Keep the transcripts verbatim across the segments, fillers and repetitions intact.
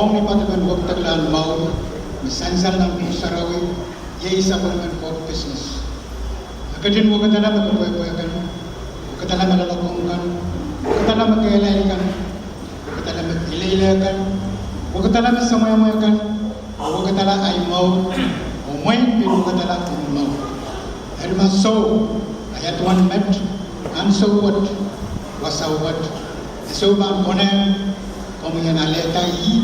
Ong ni poadopen wekidekla en mour, me sansal nan Pwuhk Sarawi, iei sapwellimen Koht business. E ketin wekidala me kepwehpwe kan, wekidala me loalokong kan, wekidala me kehlail kan, wekidala me ileile kan, wekidala me semwehmwe kan, wekidala ahi mour, oh mwein pil wekidala omw mour. Eri ma soh, ahi duwen met, ansou wet, wasao wet, e soh pahn konehng, komwi en alehda ih.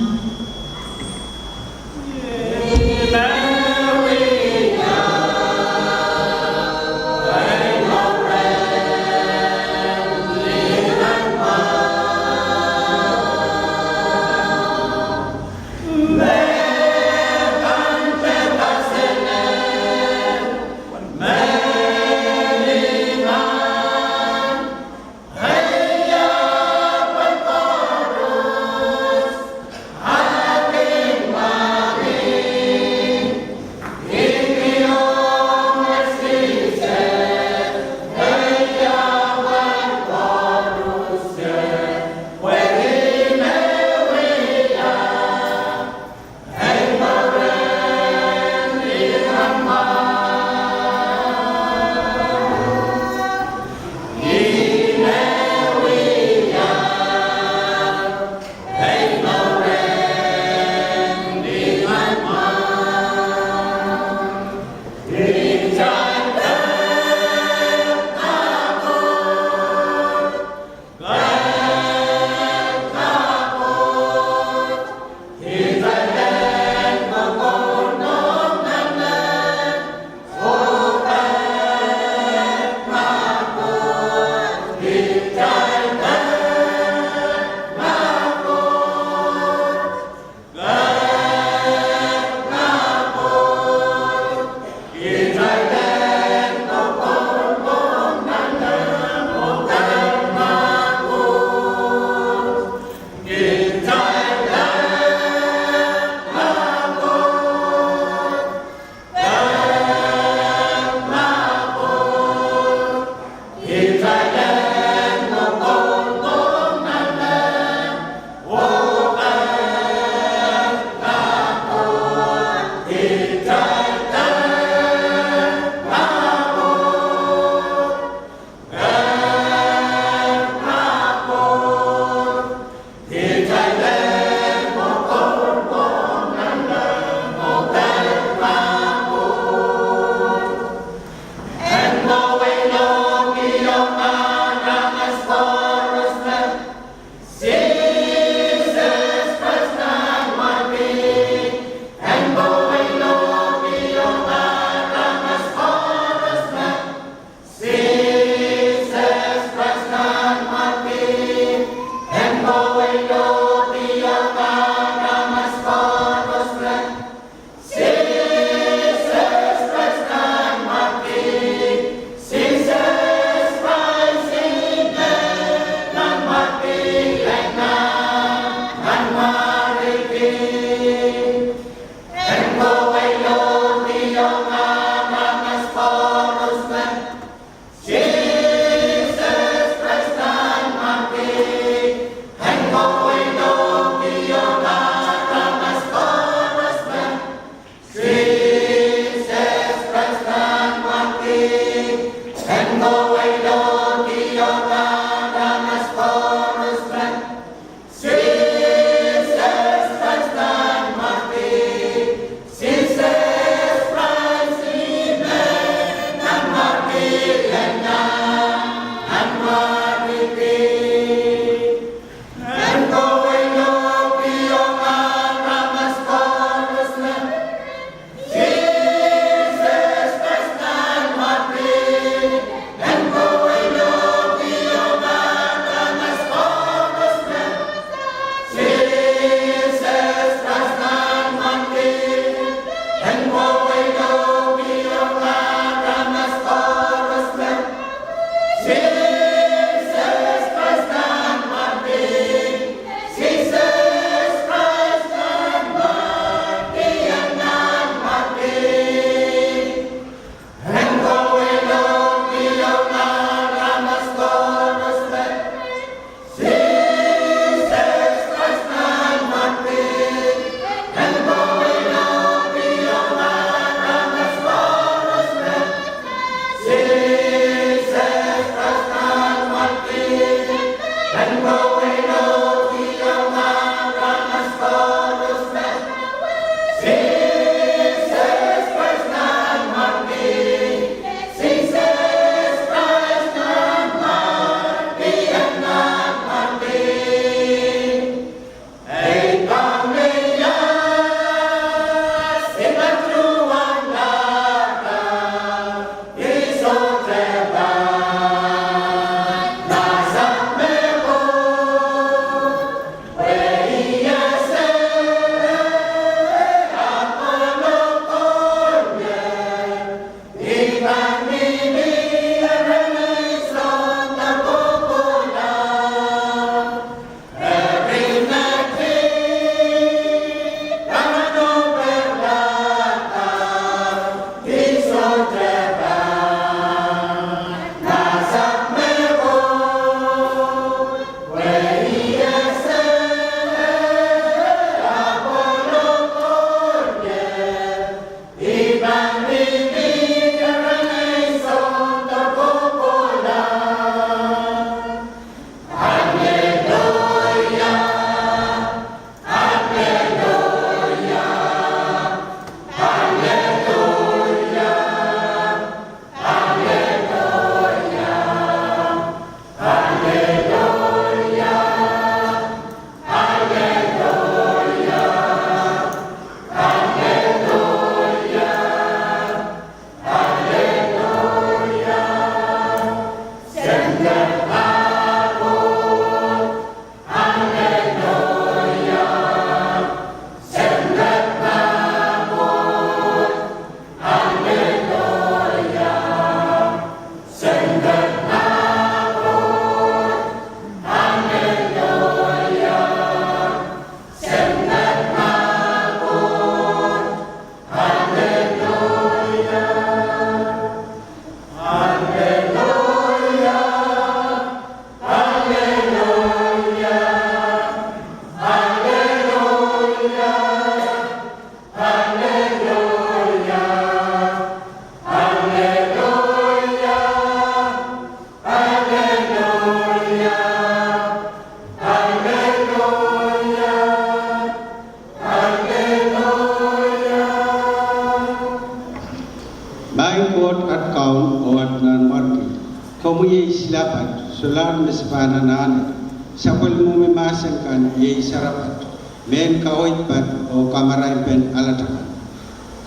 lapat, solahr me se pahn anahne sapwellimomwi mahsen kan iei sarapat, mehn kaweid pad oh kamarainpen alatakan.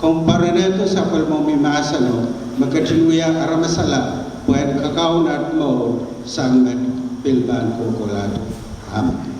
Komw poaronehdo sapwellimomwi mahseno me ketin wia aramasala pwehn kakaun at mour sang met pil pahn kohkohlahte. Amen.